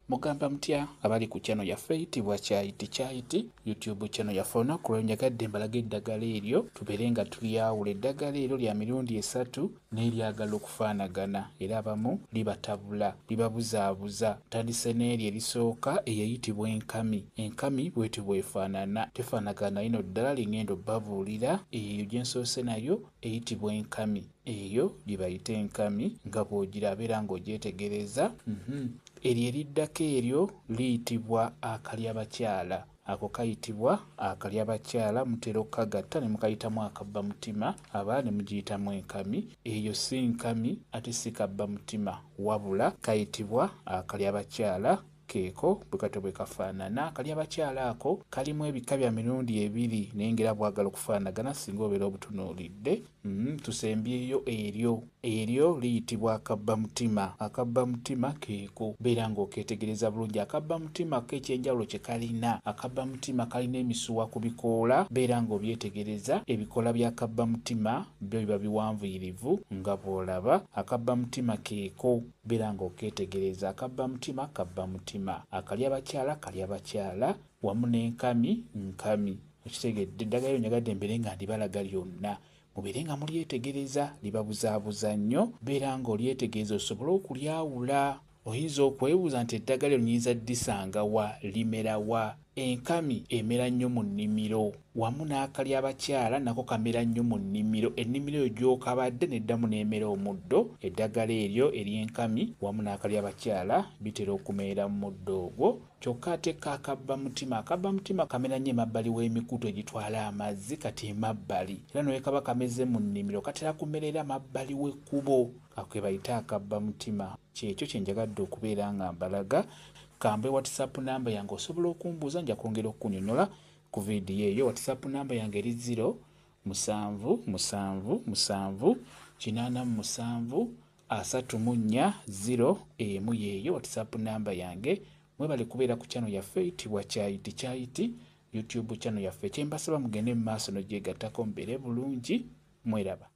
Mugamba mutya abali ku channel yaffe eyitibwa Kyayiti Kyayiti YouTube channel yaffe. Olunaku lwe njagadde mbalaga eddagala eryo tubeere nga tulyawula. Eddagala eryo lya mirundi esatu naye lyagala okufaanagana era abamu libatabula, libabuzaabuza. Ntandise n'eryo erisooka eyo eyitibwa enkami. Enkami bwetyo bw'efaanana, tefaanagana na lino ddala lye ŋŋenda obbabuulira. Eyo gye nsoose nayo eyitibwa enkami. Eyo gye bayita enkami nga bw'ogiraba era ng'ogyetegereza. Eryo eriddako eryo liyitibwa akalyabakyala. Ako kayitibwa akalyabakyala, mutera okukagatta ne mukayitamu akabbamutima aba ne mugiyitamu enkami. Eyo si nkami ate si kabbamutima wabula kayitibwa akalyabakyala keeko bwe katyo bwe kafaanana. Akalyabakyala ako kalimu ebika bya mirundi ebiri naye ng'era bwagala okufaanagana singa obeera obutunuulidde. Tusembyeyo eryo. Eryo liyitibwa akabbamutima. Akabbamutima keeko. Beera ng'okeetegereza bulungi. Akabbamutima ko eky'enjawulo kye kalina, akabbamutima kalina emisuwa ku bikoola. Beera ng'obyetegereza. Ebikoola by'akabbamutima byo biba biwanvuyirivu nga bw'olaba. Akabbamutima keeko. Beera ng'okeetegereza. Akabbamutima kabbamutima. Akalyabakyala kalyabakyala wamu n'enkami nkami. Okitegedde? Eddagala eryo njagadde mbeere nga ndibalaga lyonna. Mubeere nga mulyetegereza, libabuzaabuza nnyo. Beera ng'olyetegereza osobole okulyawula. Oyinza okwebuuza nti eddagala eryo nnyinza ddisanga wa, limera wa? Enkami emera nnyo mu nnimiro wamu n'akalyabakyala nako kamera nnyo mu nnimiro. Ennimiro eyo gy'okabadde n'eddamu n'emera omuddo. Eddagala eryo ery'enkami wamu n'akalyabakyala bitera okumerera mu muddo ogwo. Kyokka ate ko akabbamutima, akabbamutima kamera nnyo emabbali w'emikutu egitwala amazzi kati emabbali. Era ne bwe kaba kameze mu nnimiro katera kumerera mabbali w'ekkubo. Ako ke bayita akabbamutima. Kyekyo kye njagadde okubeera nga mbalaga. Kambe WhatsApp namba yange osobola okumbuuza nja kwongera okukunyonyola ku vidiyo eyo. WhatsApp namba yange eri 0 7 7 7 87 34 0 emu yeeyo WhatsApp namba yange. Mwebale kubeera ku channel yaffe eyitibwa Kyayiti Kyayiti YouTube channel yaffe. Kye mbasaba mugende mu maaso n'ogyegattako mubeere bulungi mweraba.